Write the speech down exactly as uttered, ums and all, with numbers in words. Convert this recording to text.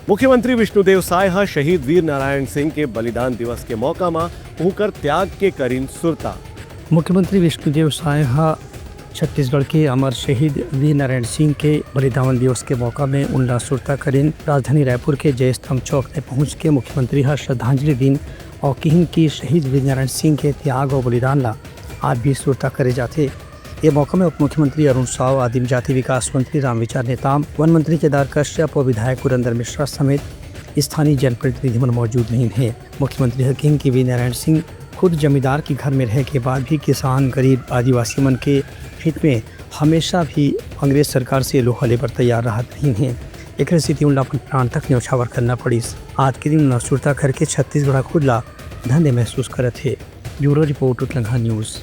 मुख्यमंत्री विष्णुदेव साय ह शहीद वीर नारायण सिंह के बलिदान दिवस के मौका म उंकर त्याग के करिन सुरता। मुख्यमंत्री विष्णुदेव साय ह छत्तीसगढ़ के अमर शहीद वीर नारायण सिंह के बलिदान दिवस के मौका में उनला सुरता करिन। राजधानी रायपुर के जय स्तंभ चौक में पहुंच के मुख्यमंत्री ह श्रद्धांजलि दीन और किहिन कि शहीद वीर नारायण सिंह के त्याग और बलिदान ला आज भी सुरता करे जाथे। ये मौका में उप मुख्यमंत्री अरुण साव, आदिम जाति विकास मंत्री रामविचार नेताम, वन मंत्री केदार कश्यप और विधायक पुरंदर मिश्रा समेत स्थानीय जनप्रतिनिधि मन मौजूद रहिन हे। मुख्यमंत्री ह किहिन कि वीर नारायण सिंह खुद जमींदार के घर में रहे के बाद भी किसान, गरीब, आदिवासी मन के हित में हमेशा भी अंग्रेज सरकार से लोहा लेबर तैयार रहत रहिन हे। एकरे सेती उनला अपन प्राण तक न्यौछावर करना पड़िस। आज के दिन उनला सुरता करके छत्तीसगढ़ खुद ला धन्य महसूस करत हे। Bureau report, Utlangha news.